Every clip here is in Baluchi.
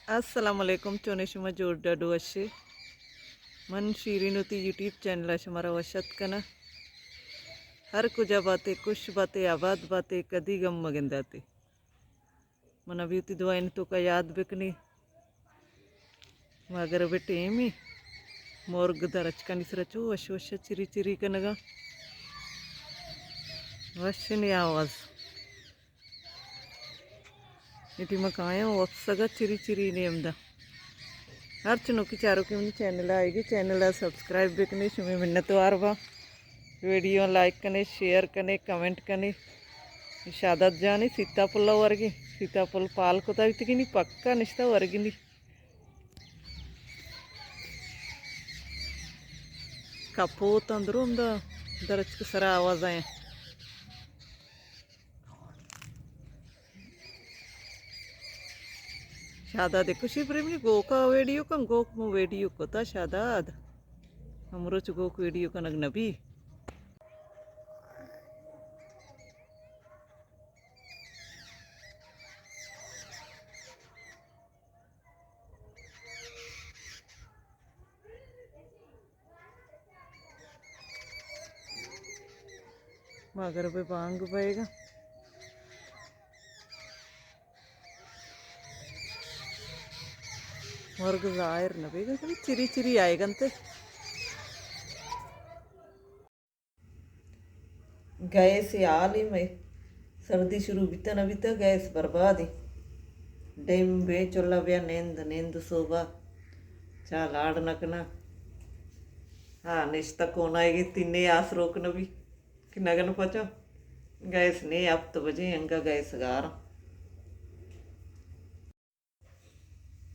السلام علیکم، چونے شما؟ جوڑ ڈاڈو اشے؟ من شیرین وتی یوٹیوب چینل ءَ شمارا وش اتک کناں۔ ہر کجا باتے، خوش باتے، آباد باتے، کدی غم مگنداتے۔ من ابھی وتی دعائیں توکا یاد بکنی۔ مغرب ٹیمی مرگ درچکانی سرا چو وش وش چری چری کنگا۔ وشنی آواز۔ اے ٹیما کایاں وپسگا چری چری نیمدا۔ ہر چنوکی چاروکی منی چینل ءَ آئیگی، چینل ءَ سبسکرائب بکنے، شمے منتوار باں۔ ویڈیو لائک کنے، شیئر کنے، کمنٹ کنے۔ شاداد جانی سیتاپل ءَ ورگی، سیتاپل پال کتا بیتگینی، پکا نشتا ورگینی۔ کپوت اندرو ہمدا درچک سرا آواز آئیں۔ شاداد کشی پریمی گوکا ویڈیو کن، گوک مو ویڈیو کتا شاداد۔ ہمروچ گوک ویڈیو کنگ نبی۔ مغرب بانگ بئیگا۔ مرگ ظاہر نہ بیگا، کبھی چری چری آئے گنتے۔ گیس ءِ حال ءَ مئے سردی شروع بیتہ نہ بیتہ، گیس برباد ایں۔ ڈیم بے چلا بیا نند، نند صوبہ چا لاڑ نہ کناں۔ ہاں، نشتہ کونائیگیں تینے آس روک نہ بی کہ نگن پچاں۔ گیس نے ہپت بجے انگا گیس گاراں۔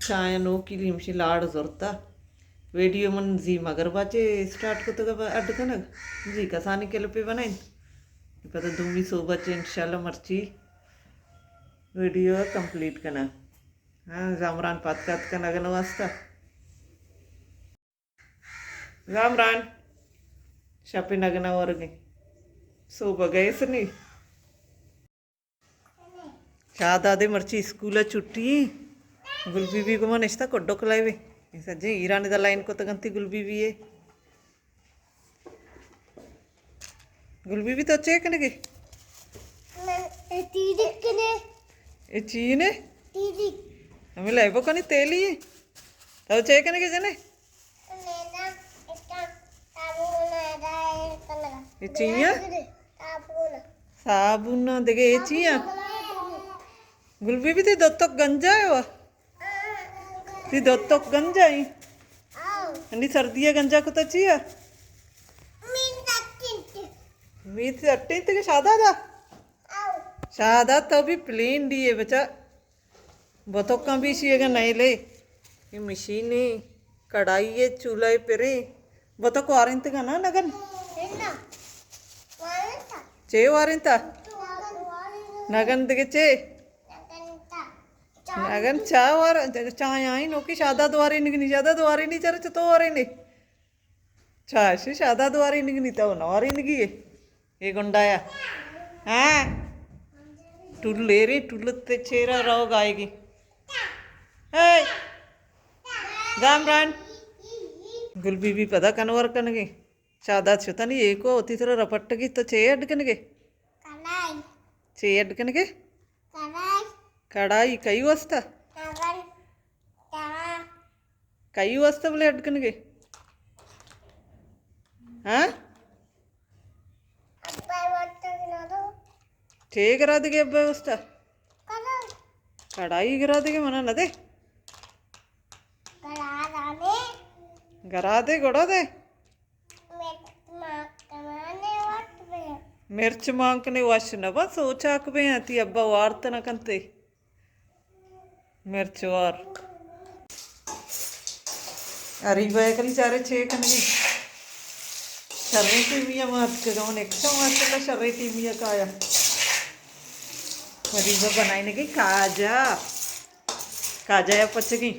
چایا نوکی لیمشی لاڑ زرتا۔ ویڈیو من زی مغربا چے اسٹارٹ کتگ اڈ کنگ۔ زی کسانی کلپے بنائیں۔ پدا دومی صوبہ چے انشاءاللہ مرچی ویڈیو کمپلیٹ کناں۔ ہاں، زامران پاتکات کنگ نہ واسطہ۔ زامران، شپے نگنا ورگیں۔ صوبہ گیس نی۔ شادادے مرچی اسکول ءَ چھٹی۔ گل بی بی گما نشتہ کڈو کلائے بے۔ سجے ایران دا لائن کو تگنتی گل بی بی اے۔ گل بی بی تو چے کنگے؟ من اے ٹی وی کنے۔ اے چی نے؟ T V. ہمیں لیبو کنی تیلی۔ تو چے کنگے جنے؟ اے چیاں؟ صابون دگہ اے چیاں؟ گل بی بی تئی دتک گنجا ہے وا؟ تئی دتک گنجا ہیں؟ انی سردی گنجا کتا چیا؟ میت اٹین تگہ شادادا؟ شاداد تو بھی پلین ڈی ہے بچا۔ بتوکاں بیشی اگاں نئے لے۔ اے مشینے، کڑائی اے، چولہا اے پرے۔ بتوک وارینتگا نا نگن؟ چے وارینتا؟ نگن دگہ چے؟ نگن چا وار، چا آئی نوکی شادا دواری نگنی، شادا دواری نی چر چتو واری نی۔ چا شی شادا دواری نگنی تو نواری نگی ہے۔ اے گنڈایا۔ ہاں۔ ٹول لے رہی، ٹول تے چیرا رو گائے گی۔ اے۔ گامران۔ گل بی بی پدا کنور کنگی۔ شادا شتنی ایکو وتی سرا رپٹگی تو چے اڈ کنگے؟ کڑائی۔ چے اڈ کنگے؟ کڑائی۔ کڑائی کئی واسطہ؟ کڑائی۔ کڑائی۔ کئی واسطہ بلے اڈ کنگے؟ ہاں؟ ابا واسطہ نہ دو۔ چے گرا دگے ابا واسطہ؟ کڑائی۔ کڑائی گرا دگے منا نہ دے۔ گرا دانے۔ گرا دے گڑا دے۔ مرچ مانکنے وش بے۔ مرچ مانکنے وش نہ با، سوچاک بے آتی ابا وارت نہ کنتے۔ مرچ وار۔ اریبا کلی چارے چے کنگی۔ شریں ٹیمی ء مات کگا، من ایک شو ماشاءاللہ شریں ٹیمی ء کایا۔ اریبا بنائینگی کاجا۔ کاجا یا پچگی۔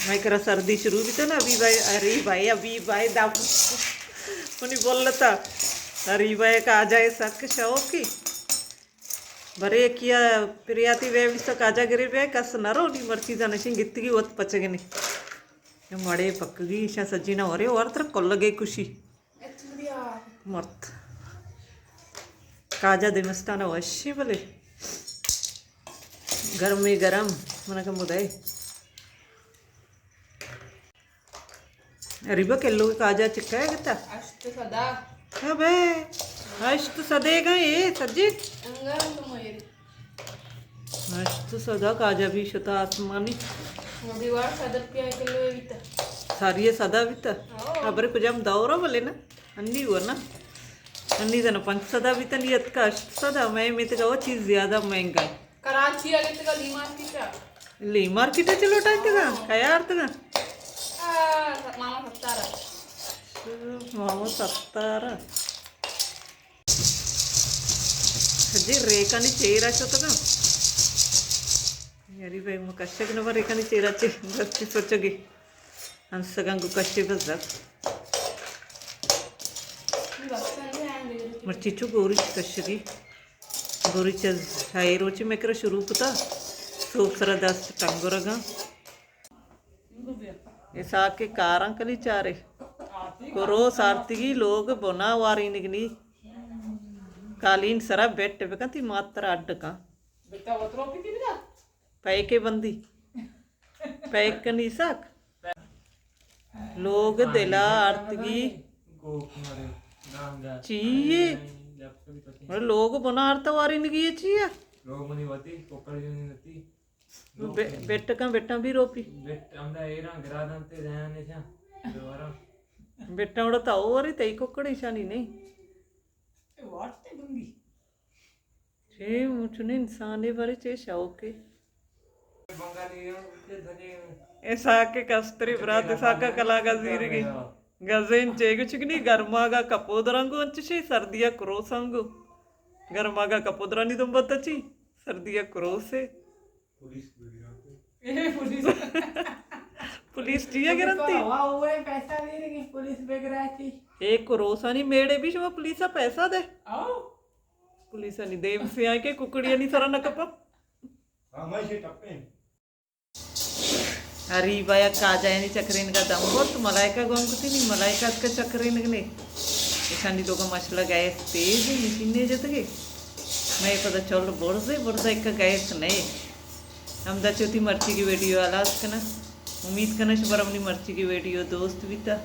میں کرا سردی شروع بیتا نا، ابھی بھائی، ارے بھائی، ابھی بھائی دم منی بولتا۔ ارے بھائی کاجا ہے سک شوقی۔ برے کیا پریاتی وے بیسا کاجا گرے بے کس نہ رو نی مرچی زنشین گتگی وت پچگنی۔ مڑے پکگی ایشاں سجی نہ ورے ورتر کلگے کشی۔ مرت۔ کاجا دمستان وشی بلے۔ گرمے گرم۔ من کم بدائے۔ اریبا کلو کاجا چکا ہے گتا؟ ہشت سدا۔ ابے، ہشت سدے گا اے سجی؟ انگا ہم تو میر۔ ہشت سدا کاجا بھی شتا آسمانی۔ وہ دیوار سدا روپیہ کلو ہے بیتا۔ ساری سدا بیتا۔ ہاں۔ ابرے کجام دورا بلے نا؟ انی ہوا نا؟ انی زنا پنچ سدا بیتا، نی اتکا ہشت سدا، میں میتگا وہ چیز زیادہ مہنگا ہے۔ کراچی آ گئے تگا لی مارکیٹ آ۔ لی مارکیٹ آ چلو ٹائم تگا؟ ہاں۔ کیا آرتگا؟ آ، ماما ستارا۔ ماما ستارا۔ جی ریکانی چیرا شتگا۔ یاری بھائی مکشک نہ ریکانی چیرا چی دستی سوچگی۔ انسگاں گوں کشی بزگ۔ مرچی چو گوریچ کشگی۔ گوریچ از ہائی روچی مکر شروع کتا۔ سوب سرا دست ٹنگرگاں۔ اساک کاراں کلی چارے۔ کروس آرتگی لوگ بنا وارینگنی۔ کالین سرا بیٹ بکن تی ماتر اڈ کن۔ پیکے بندی۔ پیک کنی سک۔ لوگ دلا آرتگی۔ چیے؟ لوگ بنا آرتا وارینگی چیے؟ بے-، بیٹکاں بیٹاں بھی روپی۔ بیٹاں وڑا تا اوری تئی ککڑی شانی نہیں۔ چے مچنے انسانے بارے چے شوقے۔ اسحاق کستری برات اسحاق کلاگا زیرگی۔ گزین چے گچگنی گرماگا کپودرانگو انچشی سردیا کروسانگو۔ گرماگا کپودرانی دنبت چی سردیا کروسے۔ اے پولیس۔ پولیس چیا گرنتی؟ ہوا ہوئے پیسہ دے رہی پولیس بگراتی۔ اے کروسانی میڑے بھی شما پولیسا پیسہ دے۔ آؤ۔ پولیسانی دیم سیاہ کے ککڑیانی سرا نہ کپا۔ ہاں، میں سے ٹپے۔ اریبا یک کاجایانی چکرینگا دم برت، ملائکہ گون کتی نی، ملائکہ اتکا چکرینگ نے۔ اشانی لوگا ماشاءاللہ گیس تیز ہے، مشین نے جتگے۔ میں پدا چل برزے، برزا ایک گیس نئے۔ ہمدا چوتی مرچی کی ویڈیو آلاس کنا۔ امید کنا شبر اپنی مرچی کی ویڈیو دوست بیتا۔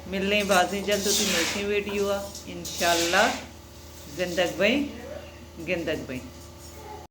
ملیں بازیں جلد ہوتی مرچی ویڈیو آ۔ انشاءاللہ۔ زندگ بئیں، گندگ بئیں۔